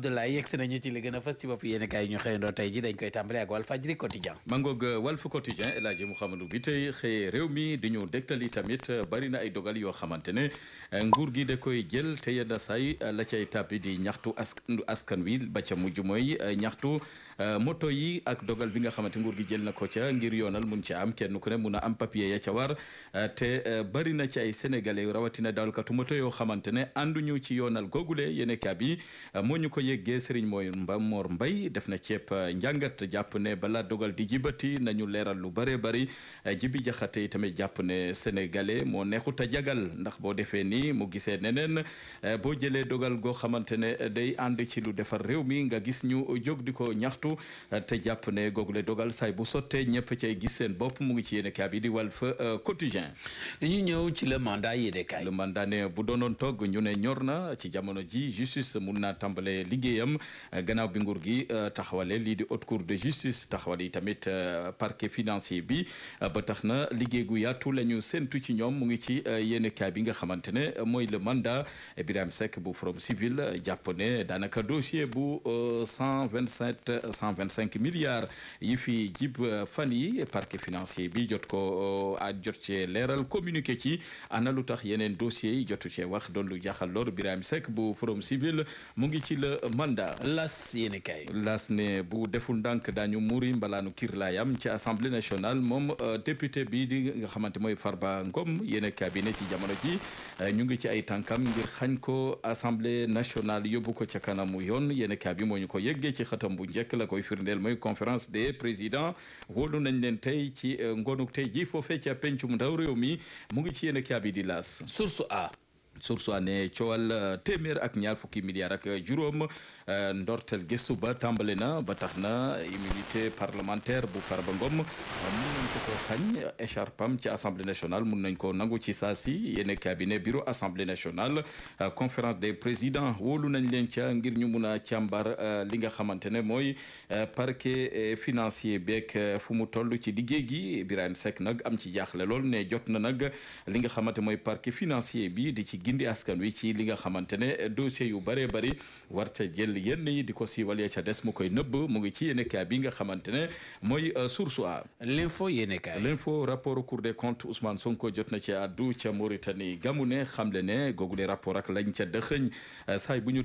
Abdoulaye yegg si nañu ci li gën a fës ci bopp yéen kaay ñu xëyandoo tey ji dañ koy tàmbale ak Walfadjri quotidien. mangoog Walf quotidien El Hadji Mouhamadou bi tey xëyee réew mi di ñu dégtali tamit bari na ay dogal yoo xamante ne nguur gi da koy jël te yenn saay la cay tàbbi di ñaxtu askan wi ba ca mujj mooy ñaxtu moto yi ak dogal bi nga xamante nguur gi jël na ko ca ngir yoonal mun ca am kenn ku ne mun a am papier ya ca war te bari na ci ay sénégalais rawatina dawalkatu moto yoo xamante ne ànduñu ci yoonal googule yéen kaa bi moo ñu ko yeggee Serigne mooy Mor Mbaye def na ceeb njàngat jàpp ne balaa dogal di jibati nañu leeral lu bare bari jibi jaxate yi tamit jàpp ne sénégalais moo neexut a jagal ndax boo defee nii mu gisee neneen boo jëlee dogal goo xamante ne day ànd ci lu defar réew mi nga gis ñu jóg di ko ñaxtu te jàpp ne googule dogal saay bu sottee ñëpp cay gis seen bopp mu ngi ci yéene kaa bi di Walf Quotidien. ñu ñëw ci le mandat yéene kaay. le mandat ne bu doonoon togg ñu ne ñor na ci jamono ji justice mun naa tàmbale liggéeyam gannaaw bi nguur gi taxawale lii di haute cour de justice taxawal yi tamit parquet financier bi ba tax na liggéey gu yaatu la ñu séntu ci ñoom mu ngi ci yéene kaay bi nga xamante ne mooy le mandat Birame Seck bu Forum Civil jàpp ne daanaka dossier bu 125 milliards yi fi jib fan yi parquet financier bi jot cee leeral communiqué ci ana lu tax yeneen dossiers yi jotu cee wax doon lu jaaxal lor Birame Seck bu Forum Civil mu ngi ci le mandat. las yéene kaay. las ne bu deful ndànk daañu muri mbalaanu kirlaayam ci assemblée nationale moom député bi di nga xamante mooy Farba Ngom yéene cabinet ci jamono ji ñu ngi ci ay tànkam ngir xañ ko assemblée nationale yóbbu ko ca kanamu yoon yéene cabinet moo ñu ko yeggee ci xatam bu njëkk la koy firndeel mooy conférence des présidents wóolu nañ leen tey ci ngoonu tey ji foofee ca pencum ndaw réew mi mu ngi ci yéene cabinet di las. source a. source ne coowal téeméer ak ñaar fukki milliards ak juróom ndorteel gëstu ba tàmbale na ba tax na immunité parlementaire bu Farba Ngom mun nañ ko xañ écharpam ci assemblée nationale mun nañ ko nangu ci saa si yéen cabinet bureau assemblée nationale conférence des présidents wóolu nañ leen ca ngir ñu mun a càmbar li nga xamante ne mooy parquet financier beeg fu mu toll ci liggéey gi Birame Seck nag am ci jaaxle lool ne jot na nag li nga xamante mooy parquet financier bi di ci gindi askan wi ci li nga xamante ne dossier yu bëree bëri war ca jël yenn yi di ko siiwal ya ca des mu koy nëbb mu ngi ci yéene kaay bi nga xamante ne mooy source a. l'info yéene kaay. l'info rapport Cour des comptes Ousmane Sonko jot na ci addu ca Mauritanie gamu ne xamle ne googule rapport ak lañ ca dëxëñ saay bu ñu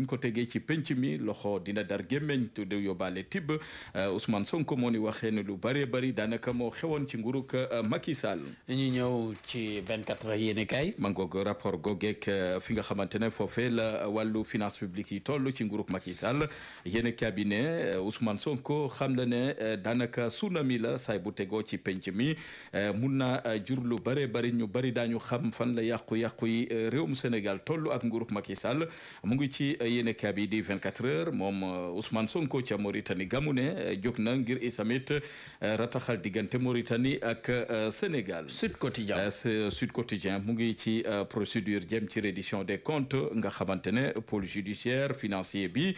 ko tegee ci penc mi loxo dina dar gémmeñ tudde yóbbaale tibb Ousmane Sonko moo ni waxee ne lu bëree bëri daanaka moo xewoon ci nguurug Macky Sall. ñu ñëw ci 24 heures yéene kaay. rapport googeek fi nga xamante ne foofee la wàllu finance publique yi toll ci nguurug Macky Sall yéen cabinet Ousmane Sonko xam la ne daanaka tsunami la saay bu tegoo ci penc mi mun na jur lu bare bari ñu bari daañu xam fan la yàqu-yàqu yi réewum Sénégal toll ak nguurug Macky Sall mu ngi ci yéen cabinet di 24 heures moom Ousmane Sonko ca Mauritanie gamu ne jóg na ngir itamit rataxal diggante Mauritanie ak Sénégal. Sud Quotidien mu ngi ci procédure jëm ci reddition des comptes nga xamante ne pôle judiciaire financier bi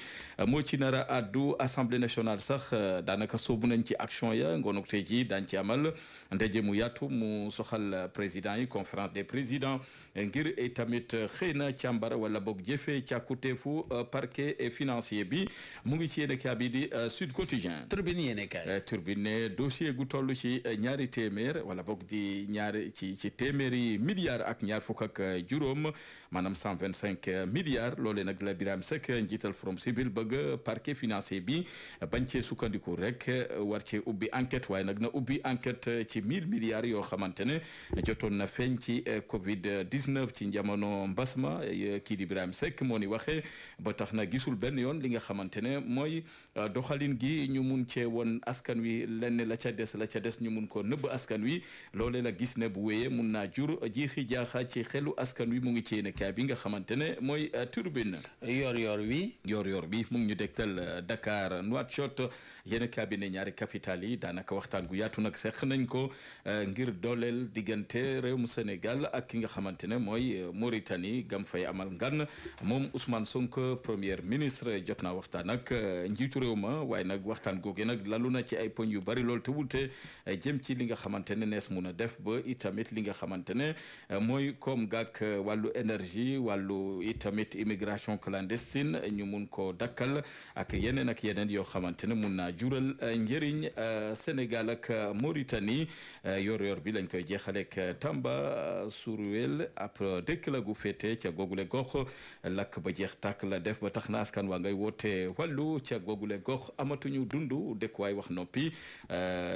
moo ci nar a addu assemblée nationale sax daanaka soobu nañ ci action ya ngoonuk tey ji daañ ci amal ndaje mu yaatu mu soxal président yi conférence des présidents ngir tamit xëy na càmbar wala boog jëfee càkkuteefu parquet financier bi mu ngi ci yéene kaa bi di Sud Quotidien. Turbine yéene kaay. Turbine ne dossier gu toll ci ñaari téeméer wala boog di ñaari ci téeméeri milliards ak ñaar fukk ak juróom maanaam 125 milliards loolee nag la Birame Seck njiital Forum Civil bëgg parquet financier bi bañ cee sukkandiku rek war cee ubbi enquête waaye nag na ubbi enquête ci 1000 milliards yoo xamante ne jotoon na feeñ ci Covid 19 ci jamono mbas ma kii di Birame Seck moo ni waxee ba tax na gisul benn yoon li nga xamante ne mooy doxalin gi ñu mun cee woon askan wi lenn la ca des ñu mun ko nëbb askan wi loolee la gis ne bu wéyee mun naa jur jiixi jaaxa ci xelu askan wi mu ngi ci yéene kaay bi nga xamante ne mooy Turbine. yor bi mu ngi ñu dégtal Dakar Nouakchott yéene kaay bi ne ñaari capital yi daanaka waxtaan gu yaatu nag seq nañ ko ngir dooleel diggante réewum Sénégal ak ki nga xamante ne mooy Mauritanie gam fay amal ngan moom Ousmane Sonko premier ministre jot naa waxtaan ak njiitu réew ma waaye nag waxtaan googe nag lalu na ci ay poñ yu bari lool te wute jëm ci li nga xamante ne nees mun a def ba itamit li nga xamante ne mooy comme gaag ak wàllu énergie wàllu itamit immigration clandestine ñu mun ko dakkal ak yeneen yoo xamante ne mun naa jural njëriñ Sénégal ak Mauritanie yor bi lañ koy jeexaleek Tamba Suruwel ab dëkk la gu féete ca googule gox lakk ba jeex tàkk la def ba tax na askan waa ngay woote wàllu ca googule gox amatuñu dundu dëkkuwaay wax noppi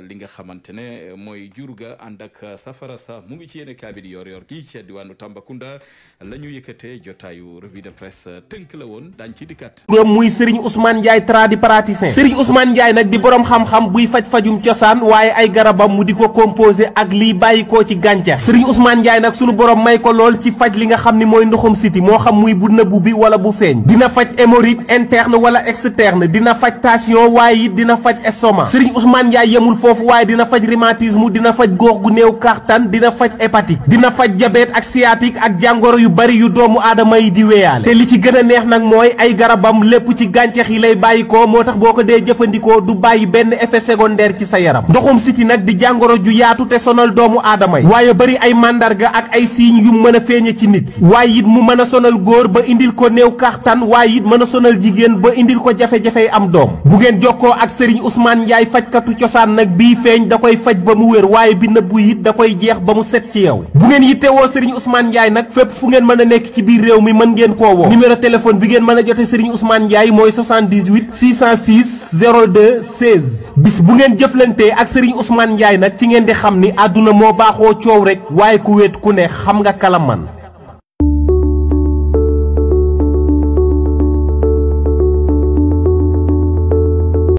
li nga xamante ne mooy jur ga ànd ak safara sa mu ngi ci yéene kaabir yor gi ca diwaanu Tambacounda la ñu yëkkatee jotaayu revue de presse tënk la woon daañ ci dikkat muy Serigne Ousmane Ndiaye tradipraticien Serigne Ousmane Ndiaye nag di borom xam-xam buy faj-fajum cosaan waaye ay garabam mu di ko composé ak liy bàyyikoo ci gàncax Serigne Ousmane Ndiaye nag sunu borom may ko lool ci faj li nga xam ni mooy ndoxum siti moo xam muy bu nëbbu bi wala bu feeñ dina faj hémorroïde interne wala externe dina faj tension waaye it dina faj estomac Serigne Ousmane Ndiaye yemul foofu waaye dina faj rhumatisme dina faj góox gu néew kàttan dina faj hépatique dina faj diabète ak sciatique ak jàngoro yu bari yu doomu aadama yi di weyaale te li ci gën a neex nag mooy ay garabam lépp ci gàncax yi lay bàyyi ko moo tax boo ko dee jëfandikoo du bàyyi benn effet secondaire ci sa yaram ndoxum siti nag di jàngoro ju yaatu te sonal doomu aadama yi waaye bari ay màndarga ak ay signes yu mën a feeñe ci nit waaye it mu mën a sonal góor ba indil ko néew kàttan waaye it mën a sonal jigéen ba indil ko jafe-jafey am doom bu ngeen jokkoo ak Serigne Ousmane Ndiaye fajkatu cosaan nag bii feeñ da koy faj ba mu wér waaye bi nëbbu it da koy jeex ba mu set ci yow bu ngeen yittewoo Serigne Ousmane Ndiaye nag fépp fu ngeen mën a nekk ci biir réew mi mën ngeen koo woo numéro téléphone bi ngeen mën a jote Serigne Ousmane Ndiaye mooy 78 606 02 16 bis bu ngeen jëflantee ak Serigne Ousmane Ndiaye nag ci ngeen di xam ni àdduna moo baaxoo coow rek waaye ku wéet ku ne xam nga kala man